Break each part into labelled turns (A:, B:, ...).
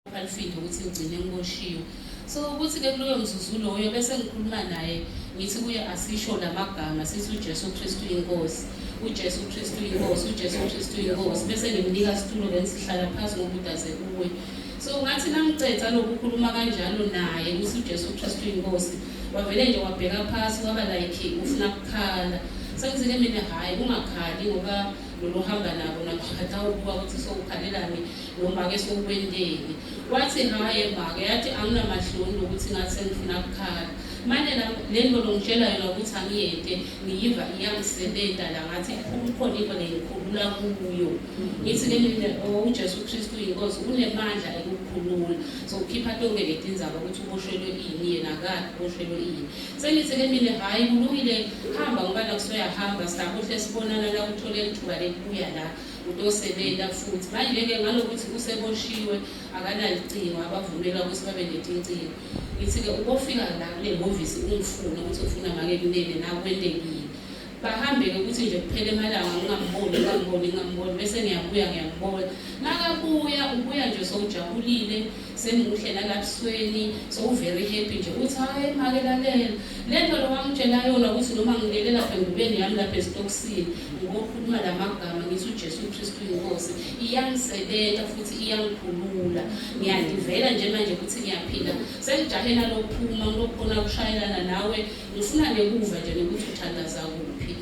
A: Alifinde ukuthi ngigcine ngiboshiwe. So ukuthi-ke kuloyo mzuzu loyo bese ngikhuluma naye ngithi kuye asisho la magama sithi uJesu Kristu inkosi, uJesu Kristu inkosi, uJesu Kristu inkosi, bese ngimnika isitulo then sihlala phansi ngoba udaze kuwe. So ngathi nangicetha lokukhuluma kanjalo naye ukuthi uJesu Kristu inkosi, wavele nje wabheka phasi waba like ufuna kukhala. Sengithi-ke mina hhayi ungakhali ngoba lolu hamba nabo nabo batawubuka ukuthi sowukhalelani Lo make sowukwenteni? Wathi hhaye make, yathi anginamahloni lokuthi ngathi sengifuna kukhala. Mane le nto longitshela yona ukuthi angiyente ngiyiva iyangisebenta la ngathi kukhona into lengikhulula kuyo. Ngithi-ke mina oh, uJesu Kristu uyinkosi unemandla ekukukhulula. So ukhipha tonke letindzaba ukuthi uboshelwe ini yena akakhe uboshelwe ini. Sengithi-ke mina hhayi kulungile hamba ngoba nakusoyahamba silakuhle sibonana la uthole lithuba lekubuya la. Utosebenta futhi manje-ke ngalokuthi useboshiwe akanalicingo abavumelwa ukuthi babe netincingo. Ngithi-ke ubofika la kule hhovisi ungifune ukuthi ufuna make kunene nakwentekile. Bahambe-ke ukuthi nje kuphele emalanga ngingamboni ngingamboni ngingamboni bese ngiyabuya ngiyambona. Nakabuya ubuya nje sowujabulile semuhle nalabusweni sowu-very happy nje uthi hhayi make lalela le nto lo wangitshela yona ukuthi noma ngilele lapha engubeni yami lapha esitokisini ngokhuluma la magama ngithi uJesu Kristu inkosi iyangisebenza futhi iyangikhulula ngiyandivela nje manje ukuthi ngiyaphila sengijahe nalokuphuma ngilokukhona kushayelana nawe ngifuna nekuva nje nokuthi uthandaza kuphi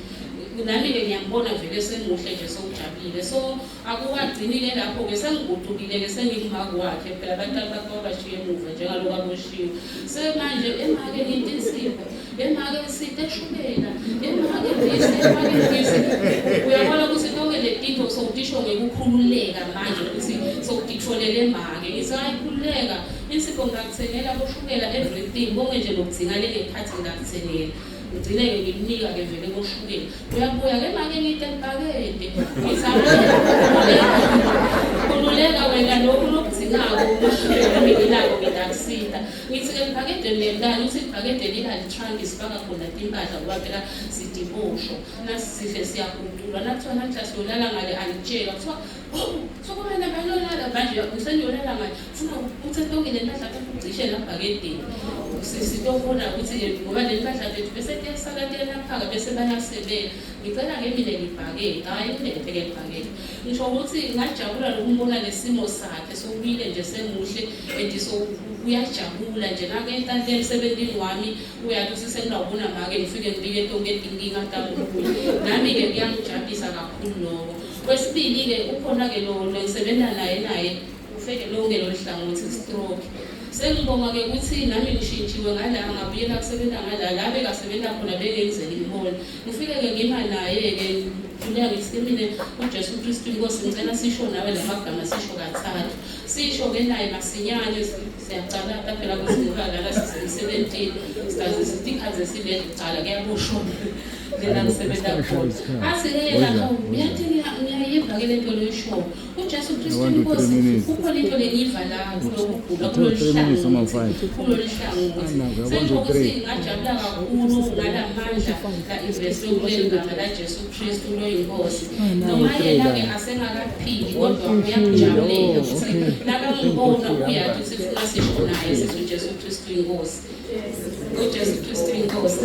A: nami-ke ngiyambona vele semuhle nje sewujabulile so Akukagcini-ke lapho-ke sengiguqukile-ke sengingumake wakhe phela abantwana bakhe wabashiya emuva njengaloku aboshiwe. Semanje emake nginto insipho, emake site eshukela, emake this, emake this. Uyabona ukuthi konke le tinto sowutisho ngekukhululeka manje ukuthi sowutitholele make. Ngithi hayi khululeka, insipho ngingakuthengela boshukela everything konke nje lokudzinga lengekhathi ngingakuthengela. Ngigcine-ke ngimnika-ke vele koshukela. Uyabuya ke make ngite ngibhakede. Ngithi khululeka wena lokhu lokudingako nami nginako ngingakusita. Ngithi ke libhakede lentani uthi libhakede lilalitranki sifaka khona timpahla ngoba phela sidibosho. Nasihle siyaguculwa nakuthiwa namhla siyolala ngale angitshela kuthiwa sokumele bayolala manje ngiseniyolala ngale funa uthe tonke le mpahla ugcishe labhakedeni sitobona ukuthi-ke ngoba le mpahla tethu bese kuyasala kuyelaphaka bese bayasebela ngicela ke mina ngibhakede hhayi ngilethe-ke libhakede ngisho ukuthi ngajabula lokumbona nesimo sakhe sowubuyile nje semuhle and so uyajabula nje nakenta le emsebentini wami uyathi usisengawubona make ngifike ngibike tonke tinkinga tami kuye nami-ke kuyangijabulisa kakhulu loko Kwesibili-ke ukhona-ke lo lengisebenza naye naye ufeke lonke lolu hlangothi stroke. Sengibonga-ke ukuthi nami ngishintshiwe ngala ngabuyela kusebenza ngala la bekasebenza khona bengenze ngimbone. Ngifike-ke ngima naye-ke ngikhuleka ngithi ke mina uJesu Kristu inkosi ngicela sisho nawe la magama sisho kathathu. Sisho-ke naye masinyane siyacala phela ukuthi ngoba lana sisemsebentini sizaze sithi ikhaze silele kucala kuyaboshwa. Lena ngisebenza khona. Athi-ke yena hawu uyathi ngiyayiva ke lento loyishoyo. UJesu Kristu inkosi kukhona into lengiyiva la kulokugula kulolu hlangothi kulolu hlangothi. Sengisho ukuthi ngajabula kakhulu ngalamandla la-investwe kuleli gama laJesu Kristu loyinkosi. Noma yena-ke asengakaphili kodwa uyakujabulela ukuthi nakangibona uyathi ukuthi funa sisho naye sithi uJesu Kristu inkosi. UJesu Kristu inkosi.